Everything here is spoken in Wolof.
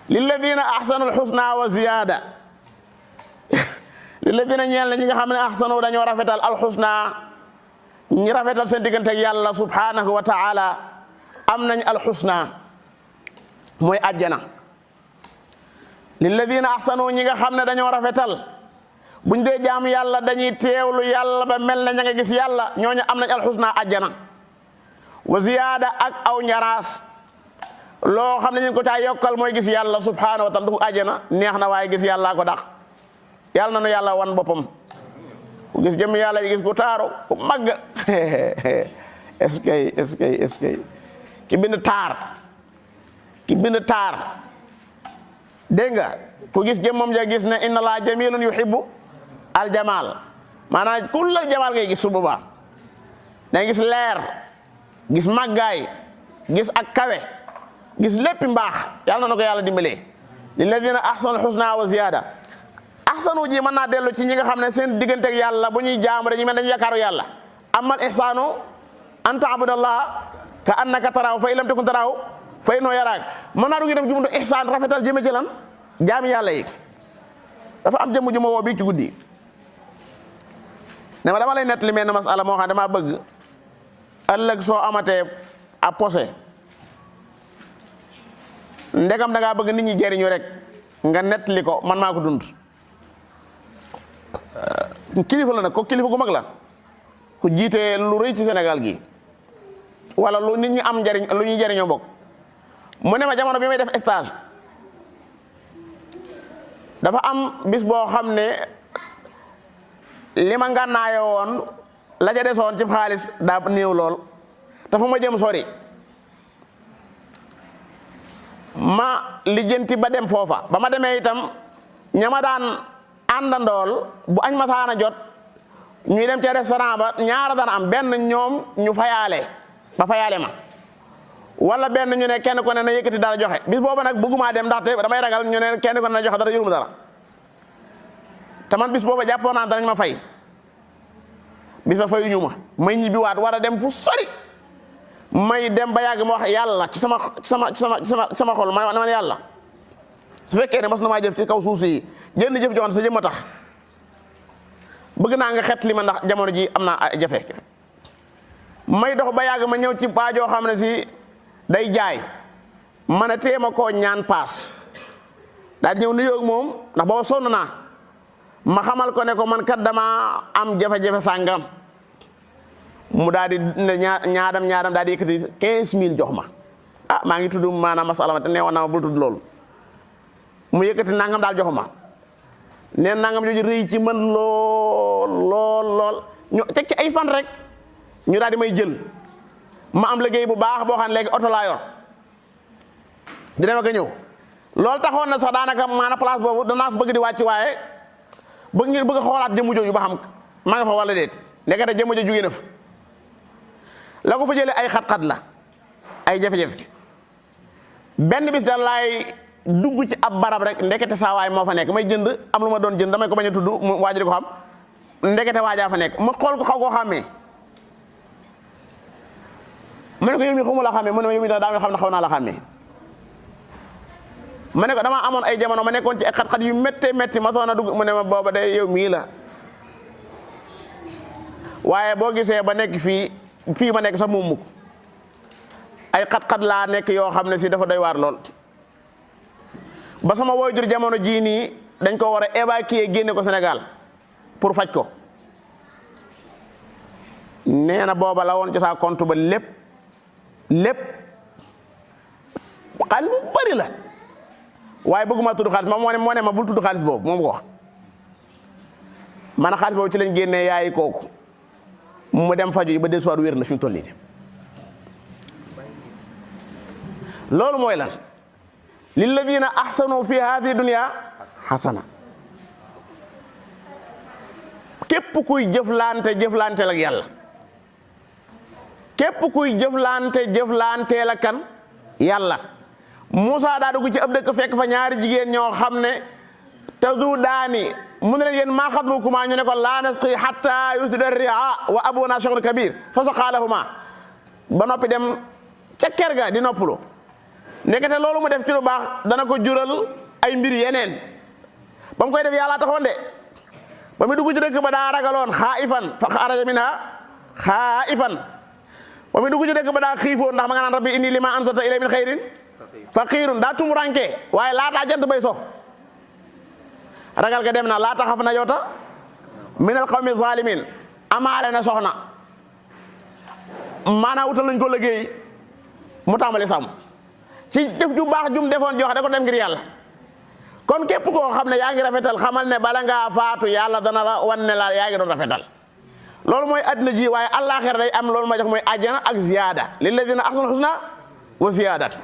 lilladina ahsanul husna wa ziyada lilladina ñeel na ñi nga xam ne ahsanu dañoo rafetal alxusna ñi rafetal seen diggante ak yàlla subhanahu wa ta'ala am nañ alxusna mooy àjjana. lilladina ahsanu ñi nga xam ne dañoo rafetal buñ dee jaam yàlla dañuy teewlu yàlla ba mel na ña nga gis yàlla ñooñu am nañ alxusna àjjana. wa ziyaada ak aw ñaraas loo xam ne ñu ko caa yokkal mooy gis yàlla subhanahu wa ta'ala du àjjana neex na waaye gis yàlla ko dàq. yàlla na nu yàlla wan boppam ku gis jëm yàlla yi gis ku taaru ku màgg est-ce que ki bind taar dégg nga ku gis jëmmam ja gis ne inna laa jamilun yuhibbu aljamal maanaam kullal jamal ngay gis su boobaa day gis leer gis màggaay gis ak kawe gis lépp mbaax yàlla na ko yàlla dimbalee lilladina ahsanul husna wa ziyada. ahsanu ji mën naa dellu ci ñi nga xam ne seen diggante ak yàlla bu ñuy jaamu dañuy mel dañu yaakaaru yàlla. amal ihsanu an ta'budallaha ka annaka taraahu fa in lam takun taraahu fa innahu yaraak. mën naa dugg itam jumtu ihsan rafetal jëme ci lan jaami yàlla yi. dafa am jëmm ju ma woo bii ci guddi ne ma dama lay nettali mel ne masala moo xam ne damaa bëgg ëllëg soo amatee ab posé ndegam da ngaa bëgg nit ñi jëriñu rek nga nettali ko man maa ko dund. kilifa la nag ko kilifa gu mag la ku jiite lu rëy ci Sénégal gi wala lu nit ñi am njariñ lu ñuy jariñoo bokk. mu ne ma jamono bi may def stage dafa am bis boo xam ne li ma ngànnaayoo woon la ja desoon ci xaalis daa néew lool te fu ma jëm sori ma lijjanti ba dem foofa ba ma demee itam ñama daan àndandool bu añ masaana jot ñuy dem ci restaurant ba ñaara daan am benn ñoom ñu fayaale ba fayaale ma wala benn ñu ne kenn ko ne na yëkkati dara joxe bis booba nag bëgguma dem ndaxte damay ragal ñu ne kenn ko ne na joxe dara yëruma dara te man bis booba jàppoon naa danañ ma fay bis ba fayuñu ma may ñibbiwaat war a dem fu sori may dem ba yàgg ma wax yàlla ci sama xol ma man yàlla su fekkee ne mas na maa jëf ci kaw suuf si jënd jëf joxoon sa jëmm a tax bëgg naa nga xet li ma ndax jamono ji am naa jafe may dox ba yàgg ma ñëw ci baajoo xam ne si day jaay ma ne téema koo ñaan paas daal di ñëw nuyoo ak moom ndax booba sonn naa ma xamal ko ne ko man kat dama am jafe-jafe sàngam mu daal di ne ñaadam daal di yëkkati 15000 jox ma ah maa ngi tudd maanaam masala te neewoon naa ma bul tudd loolu mu yëkkati nangam daal jox ma neen nangam jooju rëy ci man lool ñu teg ci ay fan rek ñu daal di may jël ma am liggéey bu baax boo xam ne léegi oto laa yor di dem ak a ñëw loolu taxoon na sax daanaka maanaam place boobu danaa fa bëgg di wàcc waaye bëgg a xoolaat jëmm jooju ba xam ma nga fa wala déet ndekete jëmm jooju jóge na fa la ko fa jëlee ay xat-xat la ay jafe-jafe benn bis da laay dugg ci ab barab rek ndekete saa waay moo fa nekk may jënd am lu ma doon jënd damay ko bañ a tudd mu waaj di ko xam ndekete waajaa fa nekk ma xool ko xaw koo xàmmee ma ne ko yow mi xaw ma la xàmmee mu ne ma yow mi daa nga xam ne xaw naa la xàmmee ma ne ko damaa amoon ay jamono ma nekkoon ci ay xat-xat yu métti ma soon a dugg mu ne ma booba day yow mii la waaye boo gisee ba nekk fii ma nekk sax moom mukk ay xat-xat laa nekk yoo xam ne si dafa doy waar lool ba sama waajur jamono jii nii dañ ko war a évacuer génne ko Sénégal pour faj ko nee na booba la woon ci sa compte ba lépp xaalis bu bari la waaye bëgguma tudd xaalis moom moo ne ma bul tudd xaalis boobu moom ko wax man xaalis boobu ci lañ génnee yaayi kooku mu dem faju yi ba del soir wér na fi mu toll nii loolu mooy lan lilladina ahsanu fi hadhihi dunya hasana képp kuy jëflanteel ak yàlla képp kuy jëflanteel ak kan yàlla Moussa daa dugg ci ab dëkk fekk fa ñaari jigéen ñoo xam ne tadu daani mu ne leen yéen maa xatbukumaa ñu ne ko laa nasqi hatta yusdira ri'a wa abuna shaykhun kabir fa saqaa lahumaa ba noppi dem ca kër ga di noppalu nekkete loolu mu def ci lu baax dana ko jural ay mbir yeneen ba mu koy def yàlla taxoon de ba mu dugg ci dëkk ba daa ragaloon xaa'ifan fa xaraja minha xaa'ifan ba mu dugg ci dëkk ba daa xiifoon ndax ma nga naan rabbi inni lima ansata ilay min xayrin faqiirun daa tumuranke waaye laataa jant bay so ragal ga dem na laa taxaf na yoota minal qawmi zalimin amaale na soxna maanaam wutal nañ ko liggéey mu tàmbali sàmm ci jëf ju baax jum defoon jox da ko dem ngir yàlla kon képp koo xam ne yaa ngi rafetal xamal ne bala ngaa faatu yàlla dana la wan ne la yaa ngi doon rafetal loolu mooy àddina ji waaye àllaaxira day am loolu ma jox mooy àjjana ak ziyaada lilladina ahsanul husna wa ziyaadatu